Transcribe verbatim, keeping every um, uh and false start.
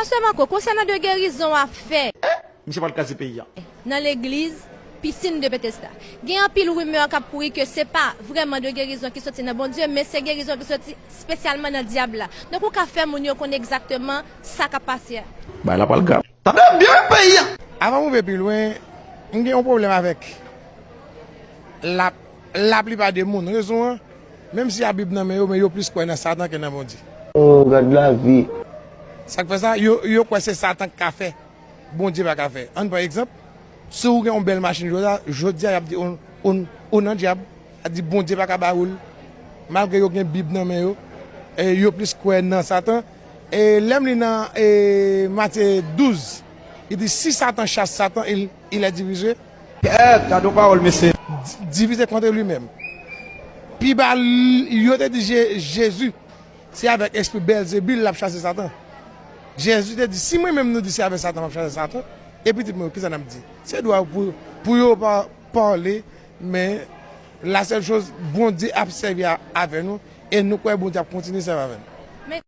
Sè Marco, konsènan de gerizon w ap fè. Misye pral kraze peyi a. Nan legliz, pisin de Betesda. Gen anpil rimè k ap kouri ke se pa vrèman de gerizon ki soti nan Bondye, men se gerizon ki soti espesyalman nan dyab la. Donk ou ka fè moun yo konn egzakteman sa k ap pase a. Bagay la pral grav. Tande byen peyi a. Avan m rive pi lwen, m gen yon pwoblèm avèk la, laplipa de moun. Rezon an, menm si y a Bib nan men yo, men yo plis kwè nan Satan ke nan Bondye. Oh, gad lavi. Sa k fè sa, yo, yo kwè se Satan k ka fè, Bondye pa ka fè. Ann pran egzanp, si w gen yon bèl machin jodi a, jodi a y ap di ou, ou, ou nan dyab, y ap di Bondye pa ka ba ou l. Malgre yo gen Bib nan men yo, e yo plis kwè nan Satan. E lè m li nan e, Matye douz, li di si Satan chasse Satan, il, il est divisé. Kèt, gade yon pawòl mesye. Di- divisé contre lui-même. Pi ba l, yo te di Je- Jezi, se avèk espri Bèlzebil l ap chase Satan. Jezi te di, si mwen menm nou di se avèk Satan m ap chase Satan, e pitit mwen yo, kisa n ap di? Se dwa pou, pou yo pa pale, men la sèl choz, Bondye ap sèvi a- avè nou, e nou kwè Bondye ap kontinye sèvi avè nou.